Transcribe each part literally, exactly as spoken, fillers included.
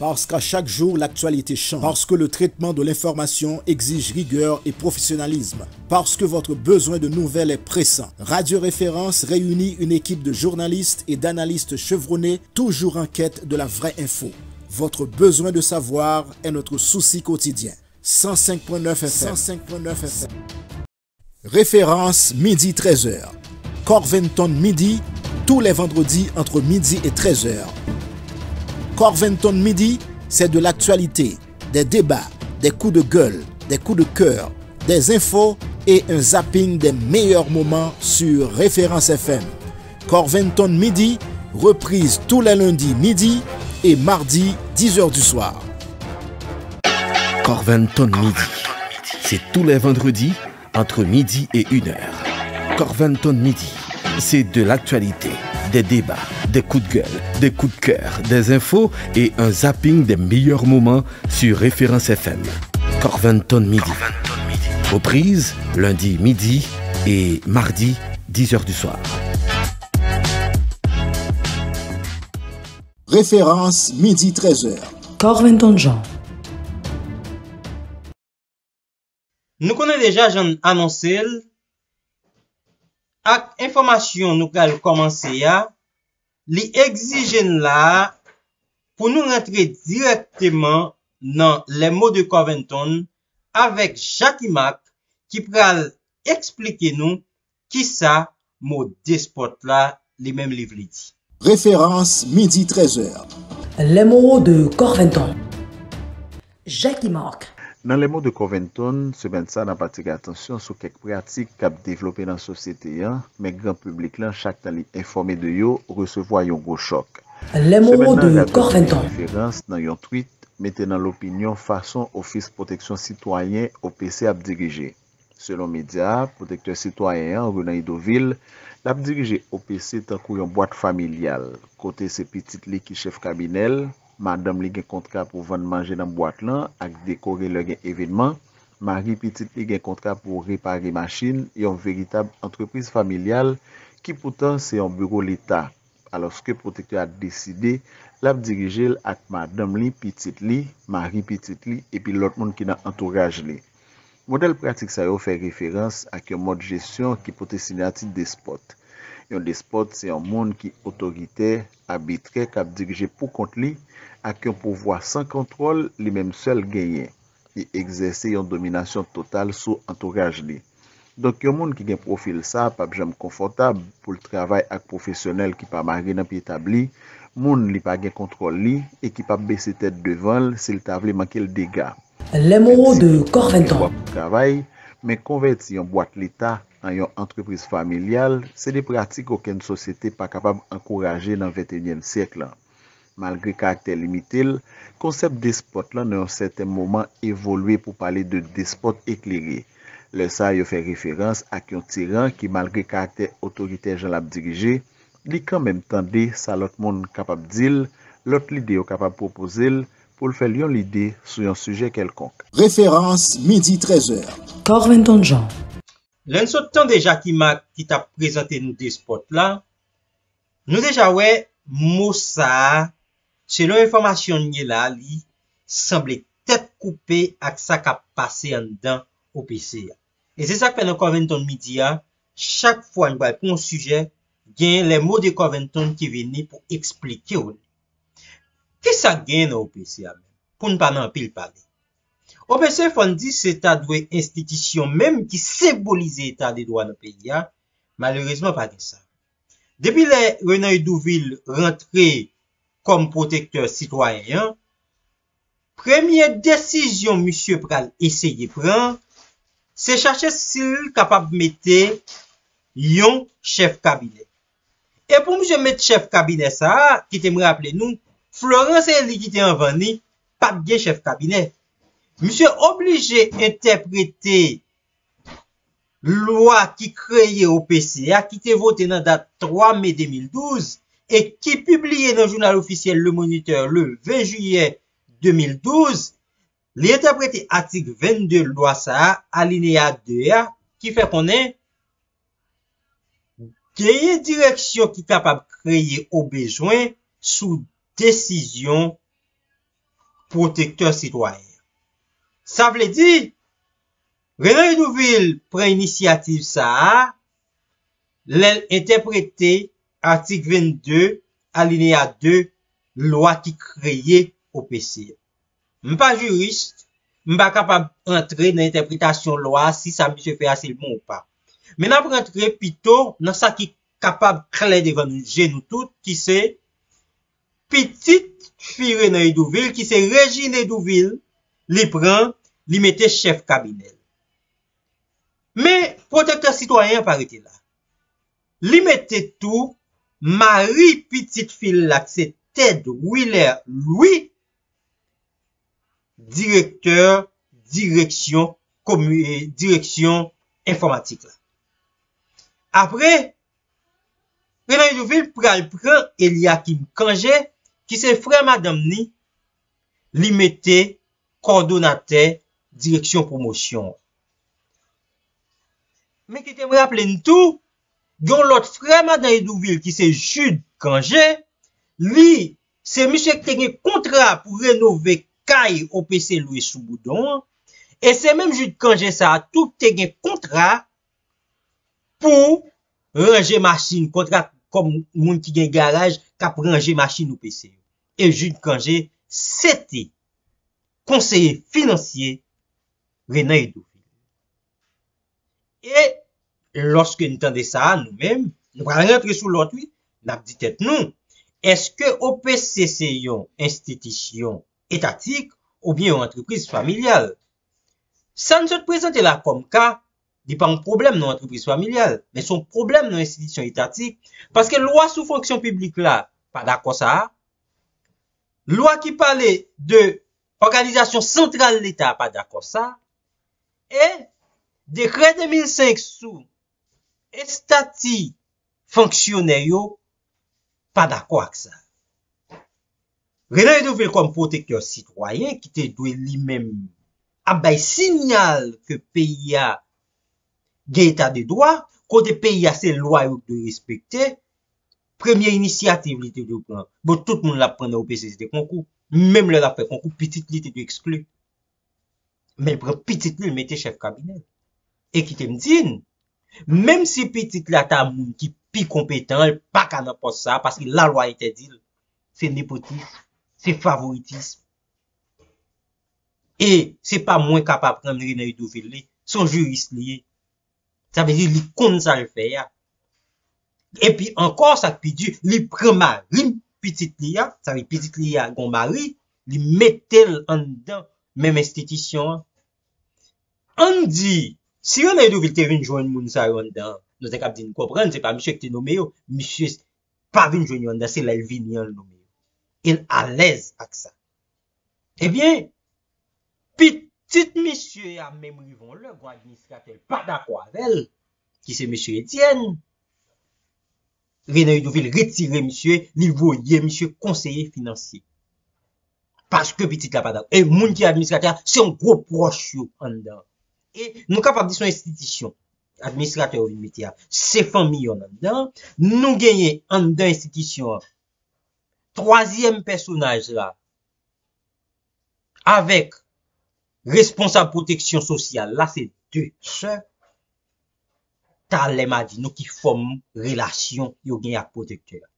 Parce qu'à chaque jour, l'actualité change. Parce que le traitement de l'information exige rigueur et professionnalisme. Parce que votre besoin de nouvelles est pressant. Radio Référence réunit une équipe de journalistes et d'analystes chevronnés, toujours en quête de la vraie info. Votre besoin de savoir est notre souci quotidien. cent cinq point neuf F M. cent cinq point neuf F M. Référence, midi, treize heures. Corventon Midi, tous les vendredis entre midi et treize heures. Corventon Midi, c'est de l'actualité, des débats, des coups de gueule, des coups de cœur, des infos et un zapping des meilleurs moments sur Référence F M. Corventon Midi, reprise tous les lundis midi et mardi dix heures du soir. Corventon Midi, c'est tous les vendredis entre midi et une heure. Corventon Midi, c'est de l'actualité, des débats, des coups de gueule, des coups de cœur, des infos et un zapping des meilleurs moments sur Référence F M. Corventon Midi. Reprise lundi midi et mardi dix heures du soir. Référence, midi treize heures. Corventon Jean. Nou konnen deja, jan n anonse l, ak enfòmasyon nou pral kòmanse a, li egzije n la a pou nou rantre dirèkteman nan Les mots de Corventon avèk Jacky Marc ki pral eksplike nou kisa mo despòt la li menm li vle di. Référence, midi treize heures. Les mots de Corventon. Jacky Marc. Nan Les mots de Corventon, semèn sa n ap atire atansyon sou kèk pratik k ap devlope nan sosyete an, men gran piblik lan, chak tan li enfòme de yo, resevwa yon gwo chòk. Les mots de Corventon. Semèn nan, n ap fè referans nan yon tweet mete nan lopinyon fason Ofis Pwoteksyon Sitwayen, O P C, ap dirije. Selon medya a, pwotektè sitwayen an, Renan Idovil, l ap dirije O P C tankou yon bwat familyal, kote se pitit li ki chèf kabinè l, madanm li gen kontra pou vann manje nan bwat lan ak dekore lè gen evènman, mari pitit li gen kontra pou repare machin, yon veritab antrepriz familyal ki poutan se yon biwo leta. Alòske pwotektè a deside l ap dirije l ak madanm li, pitit li, mari pitit li, epi lòt moun ki nan antouraj li. Modèl pratik sa yo fè referans ak yon mòd jesyon ki pote siyati despòt. Yon despòt se yon moun ki otoritè, abitrè, k ap dirije pou kont li, ak yon pouvwa san kontwòl li menm sèl genyen. Li egzèse yon dominasyon total sou antouraj li. Donk, yon moun ki gen pwofil sa p ap janm konfòtab pou l travay ak pwofesyonèl ki pa mare nan pye tab li, moun li pa gen kontwòl li e ki p ap bese tèt devan l si l ta vle manke l dega. Les mots de Corventon. W ap travay, men konvèti yon bwat leta an yon antrepriz familyal, se de pratik okenn sosyete pa kapab ankouraje nan venteyinyèm syèk lan. Malgre karaktè limite l, konsèp despòt lan nan yon sèten moman evolye pou pale de despòt eklere. Lè sa a, yo fè referans ak yon tiran ki, malgre karaktè otoritè jan l ap dirije, li kanmenm tande sa lòt moun kapab di l, lòt lide yo kapab pwopoze l, pou l fè l yon lide sou yon sijè kèlkonk. Référence, midi treize heures. Corventon Jean. Lè n sot tande Jacky Marc ki t ap prezante nou despòt la, nou deja wè mo sa a, selon enfòmasyon n gen la, li sanble tèt koupe ak sa k ap pase anndan O P C a. E se sa k fè nan Corventon Midi a, chak fwa n pral pran yon sijè, gen Les mots de Corventon ki vini pou eksplike w li. Kisa k genyen nan O P C a menm? Pou n pa nan anpil pale. O P C, fò n di, se ta dwe enstitisyon menm ki senbolize eta de dwa nan peyi a. Malerezman, pa gen sa. Depi lè Renan Idouvil rantre kòm pwotektè sitwayen an, premye desizyon misye pral eseye pran, se chache si l kapab mete yon chèf kabinè. E pou misye met chèf kabinè sa a, kite m raple nou, Florence Élie ki te anvan li, pa t gen chèf kabinè. Misye oblije entèprete lwa ki kreye O P C a, ki te vote nan dat twa me de mil douz e ki pibliye nan jounal ofisyèl Le Moniteur le ven jiyè de mil douz, li entèprete atik vennde lwa sa a, alineya de a, ki fè konnen genyen direksyon ki kapab kreye obezwen sou desizyon pwotektè sitwayen. Sa vle di, Renan Hédouville pran inisyativ sa a lè l entèprete atik vennde, alineya de, lwa ki kreye O P C. M pa jiris, m pa kapab antre nan entèpretasyon lwa a, si sa misye fè a se l bon ou pa. Men n ap rantre pito nan sa ki kapab klè devan nou, je nou tout, ki se pitit fi Renan Hédouville, ki se Régine Hédouville, li pran, li mete chèf kabinè l. Men pwotektè sitwayen an pa rete la. Li mete tou mari pitit fi l la, ki se Ted Willer Louis, direktè direksyon komi-, direksyon enfòmatik la. Apre, Renan Hédouville pral pran Eliakim Cangé, ki se frè madanm ni, li mete kòdonatè direksyon pwomosyon an. Men kite m raple n tou, gen yon lòt frè madan Hédouville ki se Jude Cangé, li, se misye ki te gen kontra pou renove kay O P C lwe sou Boudon an, e se menm Jude Cangé sa a tou ki te gen kontra pou ranje machin, kontra kòm moun ki gen garaj k ap ranje machin O P C yo. E Jude Cangé se te konseye finansye Renan Hédouville. E lòske n tande sa a, nou menm, nou pral rantre sou lòt, wi, n ap di tèt nou, èske O P C se yon enstitisyon etatik oubyen yon antrepriz familyal? Sa n sot prezante la kòm ka, li pa yon pwoblèm nan yon antrepriz familyal, men se yon pwoblèm nan yon enstitisyon etatik, paske lwa sou fonksyon piblik la pa dakò sa a, lwa ki pale de òganizasyon santral Leta pa dakò sa, e dekrè de mil senk sou estati fonksyonè yo pa dakò ak sa. Renan Hédouville kòm pwotektè sitwayen ki te dwe li menm ap bay sinyal ke peyi a gen eta de dwa, kote peyi a se lwa yo ki dwe respekte, premye inisyativ li te dwe pran, bon, tout moun l ap pran nan O P C se te konkou. Menm lè l ap fè konkou, pitit li te dwe ekskli. Men l pran pitit li, l mete chèf kabinè l. E kite m di n, menm si pitit la ta moun ki pi konpetan, l pa ka nan pòs sa a, paske lalwa entèdi l. Se nepotis, se favoritis. E se pa mwen k ap aprann Renan Hédouville li, se yon jiris li ye. Sa vle di li konn sa l fè a. Epi ankò, sa k pi di, li pran mari pitit li a, sa vle di pitit li a gon mari, li mete l anndan menm enstitisyon an. Ann di, si Renan Hédouville te vin jwenn moun sa yo anndan, nou te kab di n konprann, se pa misye ki te nome yo, misye pa vin jwenn yo anndan, se lè l vini an l nome yo. E l alèz ak sa. Ebyen, pitit misye a menm rive yon lè, gon administratè l pa dakò avè l, ki se mesye Etienne. Renan Hédouville retire misye, li voye misye konseye finansye. Paske pitit la pa dakò. E moun ki administratè a, se yon gwo pwòch yo anndan. E nou kapab di se yon enstitisyon. Administratè yo vin mete a, se fanmi yo anndan. Nou genyen anndan enstitisyon an, twazyèm pèsonaj la, avèk responsab pwoteksyon sosyal la, se de sè. Talè m a di nou ki fòm relasyon yo gen ak pwotektè a.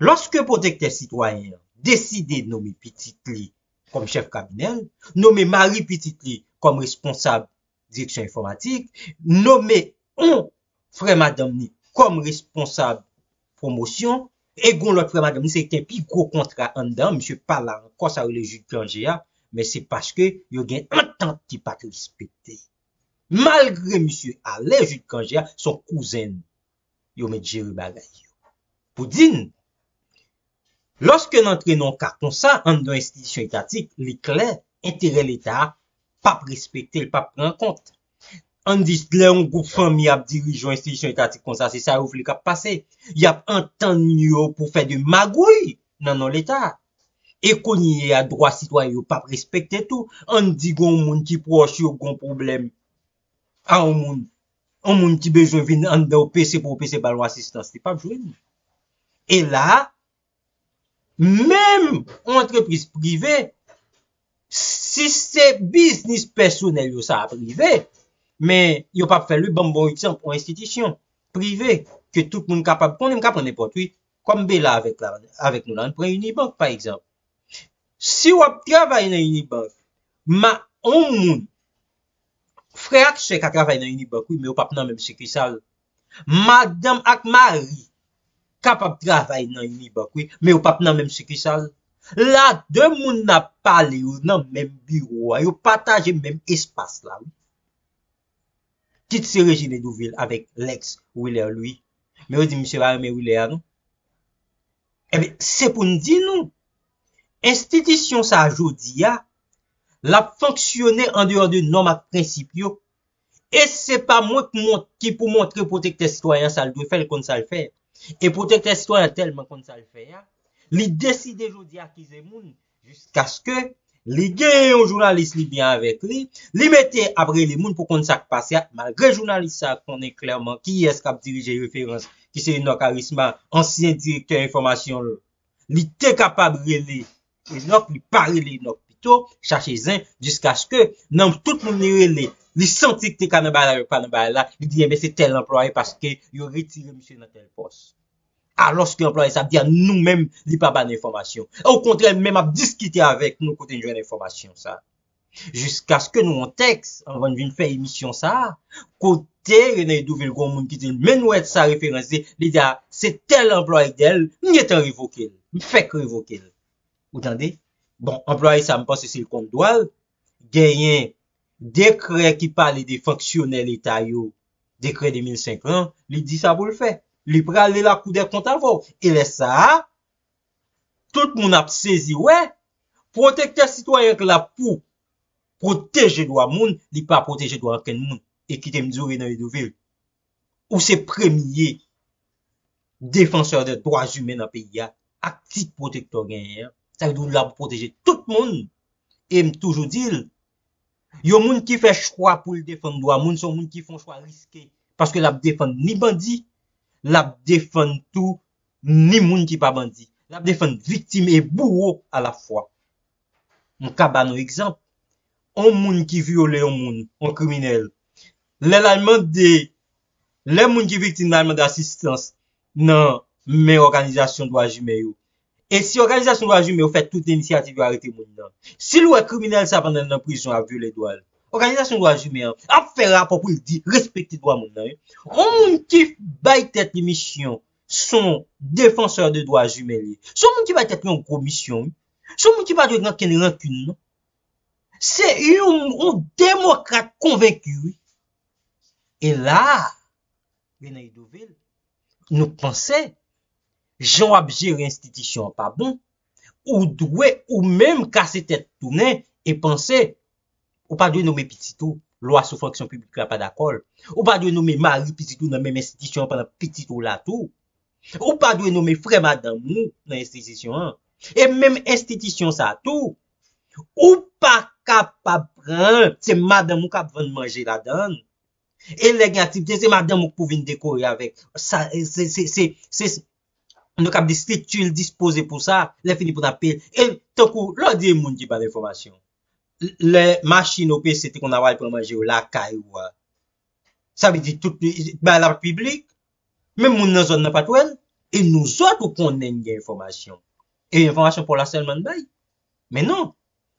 Lòske pwotektè sitwayen an deside nome pitit li kòm chèf kabinè l, nome mari pitit li kòm responsab direksyon enfòmatik, nome yon frè madanm ni kòm responsab pwomosyon, e gon lòt frè madanm ni se ki gen pi gwo kontra anndan, misye pa la ankò, sa rele Jude Cangé a, men se paske yo gen antant ki pa t respekte. Malgre misye alèz, Jude Cangé a se yon kouzen n, yo met jere bagay yo. Pou di n, lòske n antre nan yon ka konsa, anndan enstitisyon etatik, li klè, enterè Leta a p ap respekte, l p ap pran kont. Ann di, lè yon gwoup fanmi ap dirije yon enstitisyon etatik konsa, se sa yo vle k ap pase. Y ap antann yo pou fè de magouy nan non Leta. E kounye a, dwa sitwayen yo p ap respekte tou. Ann di gon moun ki pwòch yo gon pwoblèm a yon moun, yon moun ki bezwen vin anndan O P C pou O P C ba l yon asistans, li p ap jwenn. E la, Menm yon antrepriz prive, si se biznis pèsonèl yo sa ap rive, men yo p ap fè l wi. Ban m bon egzanp, yon enstitisyon prive ke tout moun kapab konnen, m ka pran nenpòt wi, kòm Bela avèk la, avèk nou la, ann pran Unibank pa egzanp. Si w ap travay nan Unibank, ma, yon moun, frè ak sè ka travay nan Unibank wi, men yo p ap nan menm sikisal. Madanm ak mari kapab travay nan Unibank wi, men yo p ap nan menm sikisal. La, de moun n ap pale yo nan menm biwo a, yo pataje menm espas la wi. Kit se Régine Douville avèk Lex Willer Louis. Men yo di misye pa renmen Willer a non. Ebyen, se pou n di nou, enstitisyon sa a jodi a, l ap fonksyone andeyò de nòm ak prensip yo. E se pa mwen k mont-, ki pou montre pwotektè sitwayen an sa l dwe fè, l konn sa l fè. E pwotektè sitwayen an tèlman konn sa l fè a, li deside jodi a akize moun, jiskaske li genyen yon jounalis li byen avèk li, li mete ap rele moun pou konn sa k pase a, malgre jounalis sa a konnen klèman kiyès k ap dirije referans, ki se Enock Arisma, ansyen direktè enfòmasyon l. Li te kapab rele Enock, li pa rele Enock pito, chache zen, jiskaske nan tout moun li rele, li santi k te ka nan bagay la, yo pa nan bagay la, li di, enben, se tèl anplwaye paske yo retire misye nan tèl pòs. Alòske anplwaye sa ap di a nou menm, li pa ba n enfòmasyon. Okontrè, li menm ap diskite avèk nou kote n jwenn enfòmasyon sa. Jiskaske nou yon tèks, anvan n vin fè emisyon sa a, kote Rene Douvil gon moun ki di l, men nou wè sa referans li, li di a, se tèl anplwaye dèl, m gentan revoke l, m fèk revoke l. Ou tande? Bon, anplwaye sa, m panse si l konn dwa l, genyen dekrè ki pale de fonksyonè leta yo, dekrè de mil senk lan, li di sa pou l fè. Li prale lakou dè kont avè w. E lè sa a, tout moun ap sezi wè, pwotektè sitwayen k la pou pwoteje dwa moun, li pa pwoteje dwa okenn moun. E kite m di w, Rene Douvil, ou se premye defansè de dwa imen nan peyi a, ak tit pwotektè w genyen an. Sa vle di w la pou pwoteje tout moun. E m toujou di l, yon moun ki fè chwa pou l defann dwa moun, se yon moun ki fè yon chwa riske. Paske l ap defann ni bandi, l ap defann tou ni moun ki pa bandi. L ap defann viktim e bouwo alafwa. M ka ba nou egzanp. Yon moun ki vyole yon moun, yon kriminèl, lè l al mande, lè moun ki viktim nan al mande asistans nan men òganizasyon dwa imen yo, e si òganizasyon dwa imen yo fè tout inisyativ yo arete moun nan, si l wè kriminèl sa pandan l nan prizon ap vyole dwa l, òganizasyon dwa imen an ap fè rapò pou l di respekte dwa moun nan wi. Yon moun ki bay tèt li misyon, se yon defansè de dwa imen li ye. Se yon moun ki bay tèt li yon gwo misyon wi. Se yon moun ki pa dwe gen okenn rankin non. Se yon, yon demokrat konvenki wi. E la, Rene Douvil, nou panse jan w ap jere enstitisyon an pa bon. Ou dwe ou menm kase tèt tounen e panse ou pa dwe nonmen pitit ou, lwa sou fonksyon piblik la pa dakò l. Ou pa dwe nonmen mari pitit ou nan menm enstitisyon an pandan pitit ou la tou. Ou pa dwe nonmen frè madanm ou nan enstitisyon an. E menm enstitisyon sa tou, ou pa kapab pran l, se madanm ou k ap vann manje ladan l. E lè gen aktivite, se madanm ou k pou vin dekore avèk. Sa, se, se, se, se, nou kab di estrikti l dispoze pou sa, lè fini pou n ap peye. E tankou lè w di e moun ki pa nan enfòmasyon, lè machin O P C te konn ap al pran manje yo lakay ou a, sa vle di tout bagay la piblik, menm moun nan zòn nan pa t wè l, e nou zòt ou konnen n gen enfòmasyon. E enfòmasyon pa w la sèlman n bay. Men non,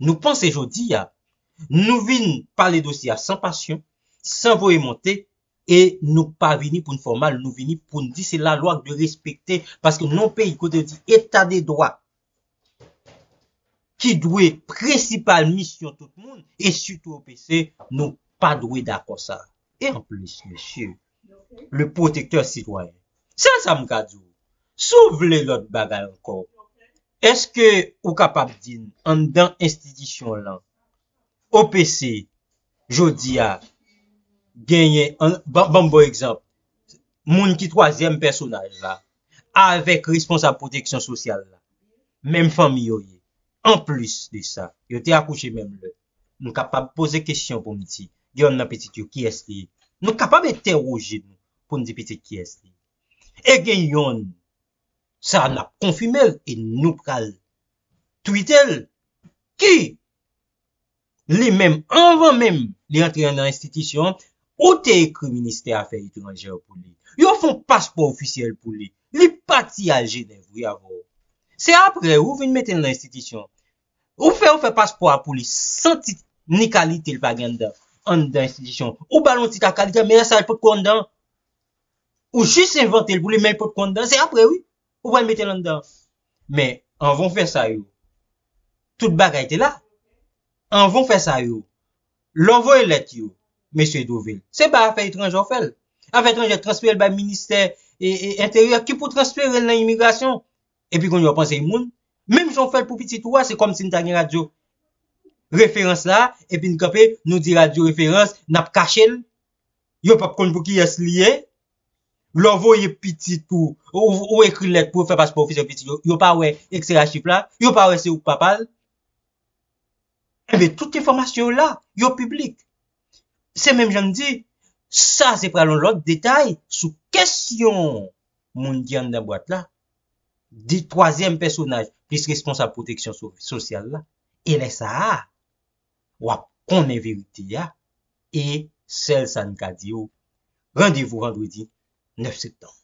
nou panse jodi a, nou vin pale dosye a san pasyon, san voye monte, e nou pa vini pou n fè w mal, nou vini pou n di se lalwa k dwe respekte, paske nan yon peyi kote yo di eta de dwa ki dwe prensipal misyon tout moun, e sitou O P C, nou pa dwe dakò sa. E anplis, mesye, le pwotektè sitwayen. Sèl sa m ka di w. Si w vle lòt bagay ankò, èske ou kapab di n, anndan enstitisyon lan, O P C, jodi a, genyen, an, ban, ban m ba w egzanp, moun ki twazyèm pèsonaj la, avèk responsab pwoteksyon sosyal la, menm fanmi yo ye. Anplis de sa, yo te akouche menm lè. Nou kapab poze kesyon pou m di, gen yonn nan pitit yo, kiyès li ye? Nou kapab entèwoje nou pou n di pitit kiyès li ye. E gen yonn Sa n ap konfime l e nou pral twite l ki li menm, anvan menm li antre nan enstitisyon, ou te ekri ministè afè etranjè pou li. Yo fè yon paspò ofisyèl pou li. Li pati al Jenèv, wi, avè w. Se apre ou vin mete l nan enstitisyon. Ou fè, ou fè paspò a pou li san tit ni kalite l pa gen anndan, anndan enstitisyon. Ou ba l yon tit a kalite, men lè sa a li potko anndan. Ou jis envante l pou li, men li potko anndan. Se apre, wi, ou pral mete l anndan. Men, anvan w fè sa yo, tout bagay te la. Anvan w fè sa yo, lè w voye lèt yo, mesye yo te ouvri l. Se pa afè etranjè w fè l. Afè etranjè transfere l bay ministè e, e, enteryè ki pou transfere l nan imigrasyon. Epi kounye a w panse l moun. Menm jan w fè l pou pitit ou a, se kòmsi n ta gen radyo referans la, epi n kanpe, nou di radyo referans, n ap kache l. Yo p ap konn pou kiyès li ye. Lè w voye pitit ou, ou, ou ekri lèt pou yo fè paspò ofisyèl pitit yo, yo pa wè ekstrè a chif la, yo pa wè se ou k papa l. Enben, tout enfòmasyon yo la, yo piblik. Se menm jan m di, sa se pral yon lòt detay sou kesyon moun ki anndan bwat la, di twazyèm pèsonaj plis responsab pwoteksyon so-, sosyal la. E lè sa a, w ap konnen verite a, e sèl sa n ka di w, randevou vandredi nèf septanm.